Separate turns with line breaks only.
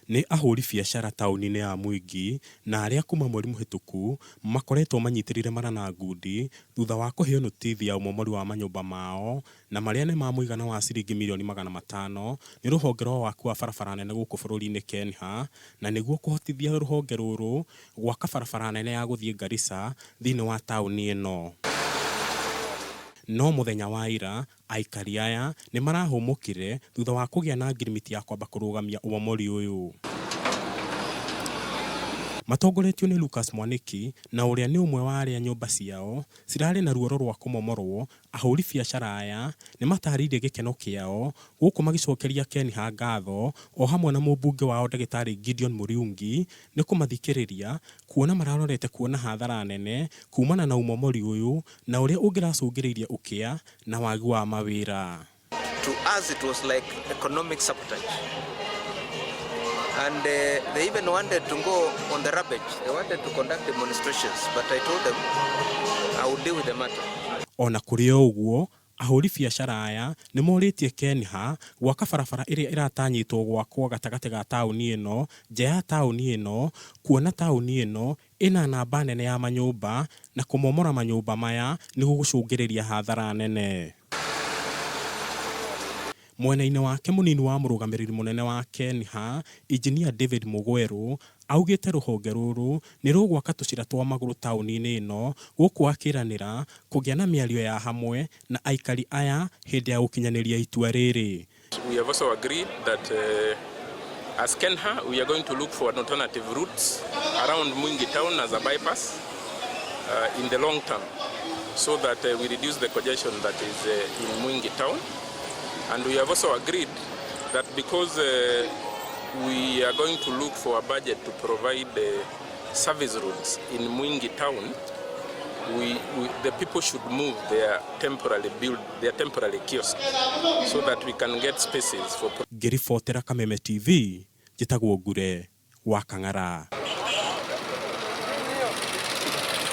Nĩ ahũri biacara taũni-inĩ ya Mwingi na arĩa kuma mweri mũhĩtũku makoretwo manyitĩrĩire mara na ngundi thutha wa kũheo notithi ya ũmomori wa manyũmba mao na marĩa nĩ ma mũigana wa ciringi mirioni 500 nĩ rũhonge rwa waki wa barabara nene gũkũ bũrũri-inĩ KENHA na nĩguo kũhotithia rũhonge rũrũ gwaka barabara nene ya gũthiĩ Garissa thĩinĩ wa taũni ĩno. No mũthenya wa ira Aikari aya nĩ marahũmũkire thutha wa kũgĩa na ngirimiti ya kwamba kũrũgamia ũmomori ũyũ. Matongoretio nĩ Lucas Mwaniki na ũrĩa nĩ ũmwe wa arĩa nyũmba ciao cirarĩ na ruoro rwa kũmomorwo, ahũri biacara aya nĩ matarĩirie gĩkeno kĩao gũkũ magĩcokeria Kenha ngatho o hamwe na mũmbunge wao Ndagĩtarĩ Gideon Muriungi nĩ kũmathikĩrĩria kuona mararorete kuona hathara nene kumana na ũmomori ũyũ na ũrĩa ũngĩracũngĩrĩirie ũkĩa na wagi wa mawĩra.
To us it was like economic sabotage. And they even wanted to go on the rubbish. They wanted to conduct demonstrations, but I told them I would deal with the matter.
O na kũrĩ o ũguo, ahũri biacara aya nĩ morĩtie KENHA gwaka barabara ĩrĩa ĩratanyĩtwo gwakwo gatagatĩ ga taũni ĩno nja ya taũni ĩno kuona taũni ĩno ĩna namba nene ya manyũmba na kũmomora manyũmba maya nĩ gũgũcũngĩrĩria hathara nene. Mwena-inĩ wake mũnini wa mũrũgamĩrĩri mũnene wa KENHA, Injinia David Mũgwerũ, augĩte rũhonge rũrũ nĩ rũgwaka tũcĩra twa magũrũ taũni-inĩ ĩno gũkũ akĩranĩra kũgĩa na mĩario ya hamwe na aikari aya hĩndĩ ya gũkinyanĩria itua rĩrĩ.
We have also agreed that as KENHA, we are going to look for an alternative routes around Mwingi town as a bypass in the long term so that we reduce the congestion that is in Mwingi town. And we have also agreed that because we are going to look for a budget to provide service roads in Mwingi town, the people should move their temporary build their temporary kiosk so that we can get spaces for
Ngĩribotera Kameme TV, njĩtagwo Ngure wa Kang'ara.